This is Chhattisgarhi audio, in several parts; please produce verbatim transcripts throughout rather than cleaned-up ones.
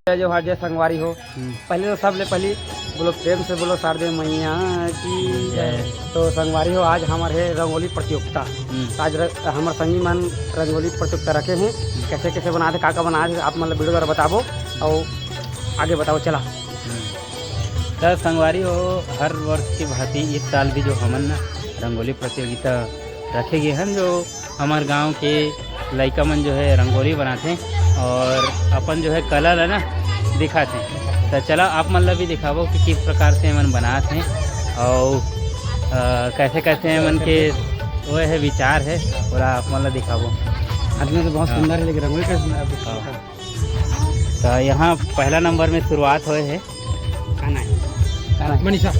जय जोहार, जय संगवारी हो। हम्म। पहले तो सबले पहली बोलो, प्रेम से बोलो शारदे मैया की जय। तो संगवारी हो, आज हमर हे रंगोली प्रतियोगिता। हम्म। तो आज र-, हमर संगी मन रंगोली प्रतियोगिता रखे हे। हम्म। कैसे कैसे बनाथे, का का बनाथे, आप मन ला video द्वारा बताबो अउ आगे बताओ, चला। हम्म। त संगवारी हो, हर वर्ष के भांति इस साल भी जो हमन ना रंगोली प्रतियोगिता रखे गे हन, जो हमर गांव के लइका मन जो है रंगोली बनाथे और अपन जो है कला ला ना दिखाथे। त चला, आप मन ला भी दिखाबो कि किस प्रकार से एमन बनात हे और, अ, कैसे कैसे एमन के वो है विचार है, ओला आप मन ला दिखाबो। आदमी तो बहुत हाँ। सुंदर है, लेकिन रंगोली कैसे सुंदर है? हाँ। त यहाँ पहला नंबर में शुरुआत होए है। का नाम है? का नाम है? मनीषा।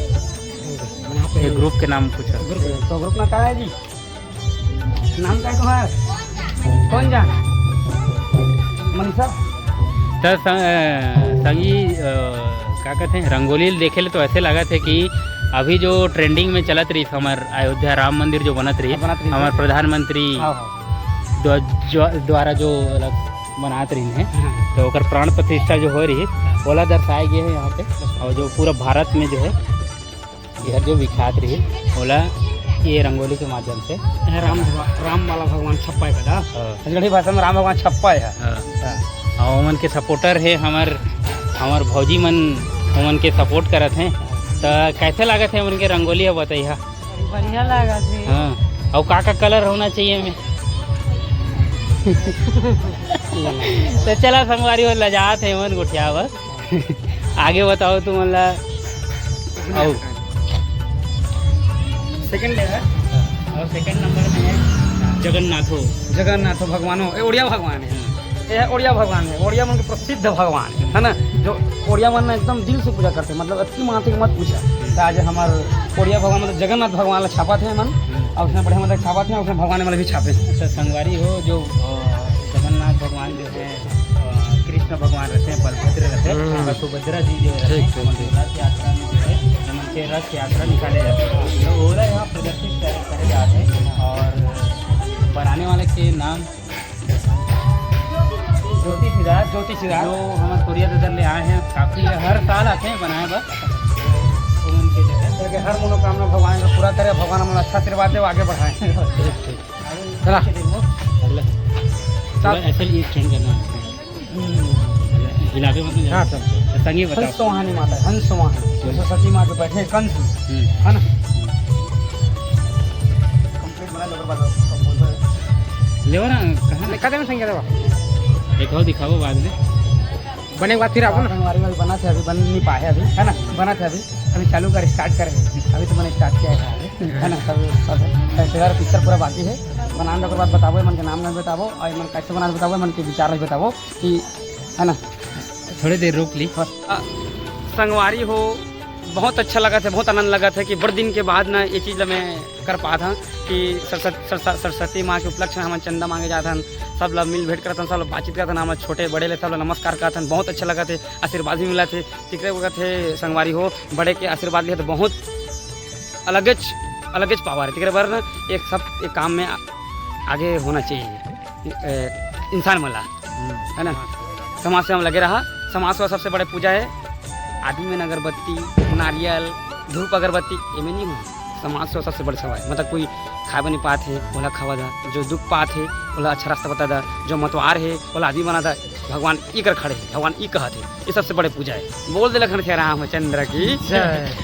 ये group के नाम कुछ है? Group, तो group में का है जी? नाम का है तुम्हारा? कौन जा? मनीषा? त सं-, अ, संगी, अ, का कहते हैं, रंगोली देखे ले तो ऐसे लागत है कि अभी जो trending में चलत रही हमर अयोध्या राम मंदिर जो बनत रही, हाँ, बनत रही। हमर प्रधानमंत्री हाँ, हाँ। द्वा-, ज्वा-, द्वारा जो अलग बनात रही है, हाँ। तो ओकर प्राण प्रतिष्ठा जो हो रही है, हाँ। ओला दर्शाए गए हैं यहाँ पे। और जो पूरा भारत में जो है, ये जो विख्यात रही, ओला ये रंगोली के माध्यम से। ये राम भगवान, राम वाला भगवान छप्पा है बेटा। हाँ। छत्तीसगढ़ी भाषा में राम भगवान छप्पा है। हाँ। हाँ। और ओमन के supporter है हमर, हमर भौजी मन, ओमन के support करत हैं। त कैसे लागत है ओमन के रंगोली, अब बताइए। बढ़िया लागत है। हाँ, और का का colour होना चाहिए एमे? तो चला संगवारी हो, लजात है मन गोठिया बस। आगे बताओ तुमन ला। आओ। Second ले रहा है। और second number में है जगन्नाथो। जगन्नाथो भगवानो, ये ओड़िया भगवान है। हम्म। ये है ओड़िया भगवान है, ओड़िया मन के प्रसिद्ध भगवान है ना, जो ओड़िया मन एकदम दिल से पूजा करते हैं, मतलब अतकी मानथे कि मत पूछा। तो आज हमर ओड़िया भगवान मतलब जगन्नाथ भगवान ला छापत हे मन, हम्म। और उसने बढ़िया मतलब छापत हे, उसने भगवान मन भी छापे। तो संगवारी हो, जो, अ, जगन्नाथ भगवान जो है, अ, कृष्ण भगवान रहते हैं, बलभद्र रहते हैं, हम्म। और सुभद्रा जी जो रहते हैं, ठीक, ठीक, ठीक। रथ यात्रा में जो है, उनके रथ यात्रा निकाले जाते हैं। तो ओला यहाँ प्रदर्शित करे, करे जाते हैं और बनाने वाले के नाम ज्योति सिद्धार्थ, ज्योति सिद्धार्थ। जो हमर कोरिया ददर ले आए हैं, काफी हर साल आते हैं बनाए बर। उनके जो है, ताकि हर मनोकामना भगवान का पूरा करे, भगवान हमन अच्छा आशीर्वाद दे, आगे बढ़ाए। ठीक, ठीक। चला। अगला। चल। थोड़ा ऐसे ही stand करना है। हम्म। हिलावे मत ना। हाँ, चल। संगी बताओ। हंस वाहनी माता, हंस वाहनी। हम्म। सरस्वती माँ जो बैठे कंस, हम्म। है ना? हम्म। Complete बना लो, ओकर बाद आप बोलबे। लेवा ना, कहाँ? दिखा दे, मैं संगे लेवा। एक और दिखाओ बाद में। बने के बाद फिर आपको ना। हमारी वाली बना थे, अभी बन नहीं पाए अभी, है ना? बना थे अभी, अभी चालू कर, start करे। अभी तो मैंने start किया है, है ना? सब, सब, फिलहाल picture पूरा बाकी है। बनाने के बाद बताबो, मन के नाम नहीं बताबो, और मन कैसे बनाने बताबो, मन के विचार नहीं बताबो कि, है ना? थोड़ी देर रोक ली। हाँ। संगवारी हो, बहुत अच्छा लगत हे, बहुत आनंद लगत हे कि बड़ दिन के बाद ना ये चीज ला मैं कर पात हन कि सरस्वत-, सरस्वत-, सरस्वती माँ के उपलक्ष्य में हमन चंदा मांगे जात हन, सब ला मिल भेंट करत हन, सब ला बातचीत करत हन, हमन छोटे बड़े ले सब ला नमस्कार करत हन, बहुत अच्छा लगत हे, आशीर्वाद भी मिलत हे। तेकरे वक्त हे संगवारी हो, बड़े के आशीर्वाद लिहे तो बहुत अलगेच, अलगेच power हे। तेकरे बर ना एक सब एक काम में आ-, आगे होना चाहिए, ए, इंसान मन ला। हम्म। है ना? समाज सेवा में लगे रहा। समाज सेवा सबसे बड़े पूजा है। आदमी मन अगरबत्ती, नारियल, धूप अगरबत्ती एमे नहीं हो। समाज सेवा सबसे बड़े सेवा है। मतलब कोई खाए बर नहीं पात हे, ओला खवा दा। जो दुख पात हे, ओला अच्छा रास्ता बता दा। जो मतवार हे, ओला आदमी बना दा। भगवान ई कर खड़े हे, भगवान ई कहत हे। ये सबसे बड़े पूजा है। बोल दे लखन सिया रामचंद्र की जय।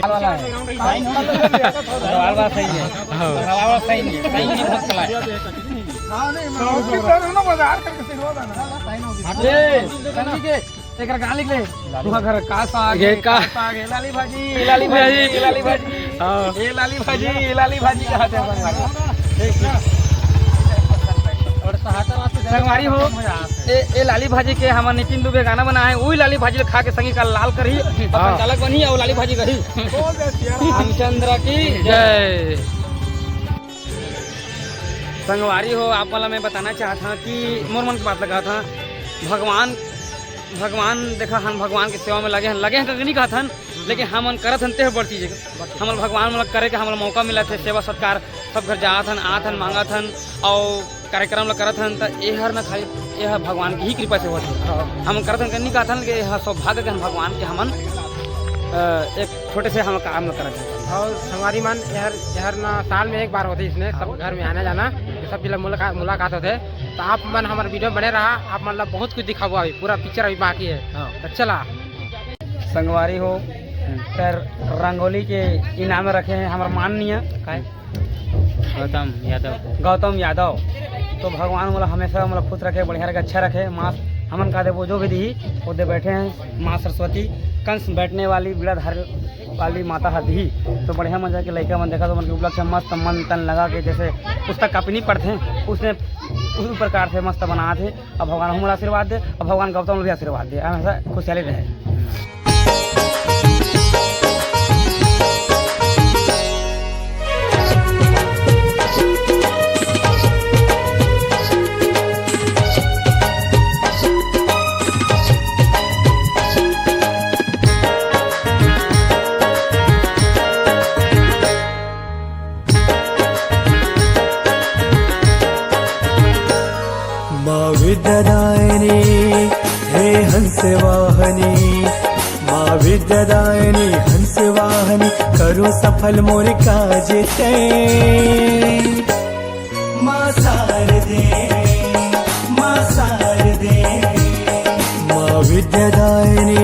वाला है। सवाल बात सही है। हाँ। सवाल बात सही है। सही नहीं भक्त ला। हाँ, नहीं, मैं उसके पैर में ना बाजार करके सिलवा देना। ए, संगी के, एक गाली ले। तुहा घर का साग ये है, का? का साग है? लाली भाजी, लाली भाजी, लाली भाजी। हाँ। ये लाली भाजी, ये लाली भाजी कहा थे संगवारी? ठीक, ठीक। संगवारी हो, ए, ए लाली भाजी के हमर नितिन दुबे गाना बनाए, उही लाली भाजी ल खा के संगी का लाल करही, अपन हाँ। गलत बनही और लाली भाजी करही। रामचंद्र की जय। संगवारी हो, आप मन ला मैं बताना चाहत हूँ कि मोर मन की बात लगा था, भगवान, भगवान देखा, हम भगवान की सेवा में लगे हैं, लगे हैं करके नहीं कहत हन, लेकिन हमन करत हन, तेह बड़ चीज है। हमन भगवान मन ला करे के हमन ला मौका मिलत हे, सेवा सत्कार, सब घर जात हन, आत हन, मांगत हन, और कार्यक्रम ला करत हन, त एहर न खाली एह भगवान की ही कृपा से होत हे। हाँ। हम करत हन, नहीं कहत हन कि एह सौभाग्य के हम भगवान के हमन, अ, एक छोटे से हम काम ला करत हन। और संगवारी मन, एहर, एहर न साल में एक बार होथे इसने, सब घर में आना जाना, ये सब जिला मुलाकात, मुलाकात होथे। तो आप मन हमर वीडियो में बने रहा, आप मन ला बहुत कुछ दिखाबो अभी, पूरा पिक्चर अभी बाकी है। हाँ। तो चला। संगवारी हो, तर रंगोली के इनाम रखे हैं हमर माननीय काय? गौतम यादव। गौतम यादव। तो भगवान मोला हमेशा मोला खुश रखे, बढ़िया रखे, अच्छा रखे। माँ हमन का देबो जो भी दिही, वो दे बैठे हैं। माँ सरस्वती कंस बैठने वाली बीड़ा धार वाली माता ह दिही। तो बढ़िया मजा के लइका मन देखा तो मन के उपलक्ष्य मस्त मन तन लगा के जैसे पुस्तक कापी नहीं पढ़ते हैं, उसने उस प्रकार से मस्त बनात हे। अब भगवान हमला आशीर्वाद दे, अब भगवान गौतम ल भी आशीर्वाद दे, हमेशा खुशहाली रहे। माँ विद्यादायिनी, हे हंसवाहनी, माँ विद्यादायिनी हंसवाहनी, करो सफल मोर काज ते। माँ शारदे, माँ शारदे, माँ विद्यादायिनी।